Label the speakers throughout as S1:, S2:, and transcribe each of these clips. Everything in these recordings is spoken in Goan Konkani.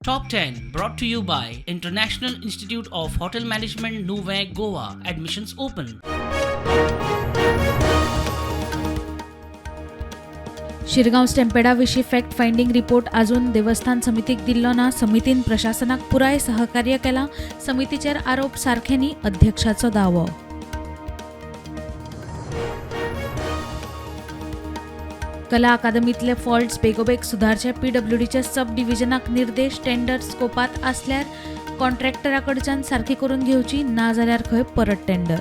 S1: Top 10 brought to you by International Institute of Hotel Management, Nuvem, Goa. Admissions open.
S2: Shirgaon स्टॅम्पेडा विशीं फॅक्ट फायंडींग रिपोर्ट अजून देवस्थान समितीक दिल्लो ना. समितीन प्रशासनाक पुराय सहकार्य केलां. समितीचेर आरोप सारखे न्ही, अध्यक्षाचो दावो. कला अकादमीतले फॉल्ट्स बेगोबेग सुदारचे, पीडब्ल्यूडीच्या सब डिव्हिजनाक निर्देश. टेंडर स्कोपात आसल्यार कॉन्ट्रॅक्टरा कडच्यान सारकी करून घेवची, ना जाल्यार खंय परत टेंडर.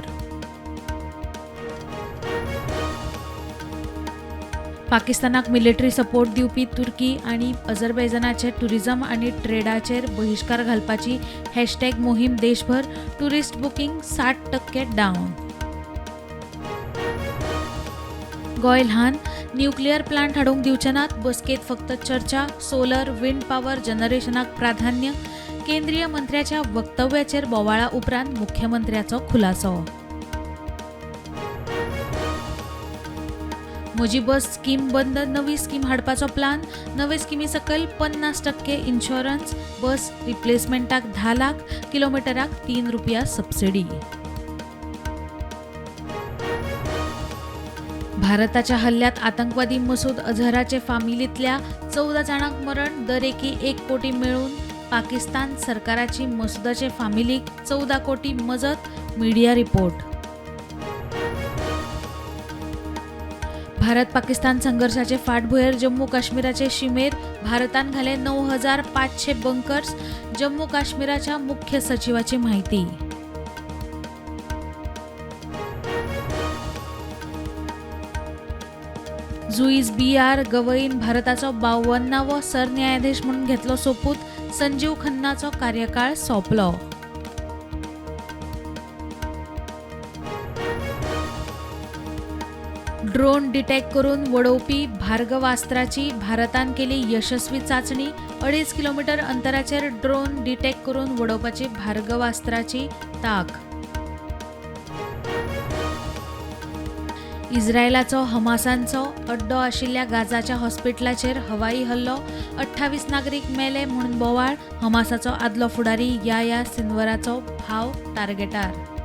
S2: पाकिस्तानाक मिलिटरी सपोर्ट दिवपी तुर्की आनी अझरबैजानाचे टुरिझम आनी ट्रेडाचेर बहिश्कार घालपाची हॅशटॅग मोहीम देशभर. Tourist booking 60% down. गोंय ल्हान, न्युक्लियर प्लांट हाडूंक दिवचे नात, बसकेत फक्त चर्चा. सोलर विंड पॉवर जनरेशनाक प्राधान्य, केंद्रीय मंत्र्याच्या वक्तव्याचेर बोवाळा उपरांत मुख्यमंत्र्याचो खुलासो. म्हजी बस स्कीम बंद, नवी स्कीम हाडपाचो प्लान. नवे स्किमी सकयल 50% इन्शुरन्स, बस रिप्लेसमेंटाक 10 लाख, किलोमिटराक 3 रुपया सबसिडी. भारताच्या हल्ल्यात आतंकवादी मसूद अझहराचे फामिलींतल्या 14 जाणांक मरण, दरेकी 1 कोटी मेळून पाकिस्तान सरकाराची मसूदाचे फामिलीक 14 कोटी मजत, मीडिया रिपोर्ट. भारत पाकिस्तान संघर्षाचे फाटभुंयेर जम्मू काश्मीराचे शिमेर भारतान घाले 9500 बंकर्स, जम्मू काश्मीराच्या मुख्य सचिवाची माहिती. जुईज बी आर गवईन भारताचो 52वो सरन्यायाधीश म्हणून घेतलो सोपूत. संजीव खन्नाचो कार्यकाळ सोंपलो. ड्रोन डिटेक्ट करून वडोवपी भार्गवास्त्राची भारतान केली यशस्वी चाचणी. 2.5 किलोमीटर अंतराचेर ड्रोन डिटेक्ट करून वडोवपाची भार्गवास्त्राची ताक. इस्रायलाचो हमासांचो अड्डो आशिल्ल्या गाजाच्या हॉस्पिटलाचेर हवाई हल्लो, 28 नागरीक मेले म्हूण बोवाळ. हमासाचो आदलो फुडारी याया सिनवराचो भाव टार्गेटार.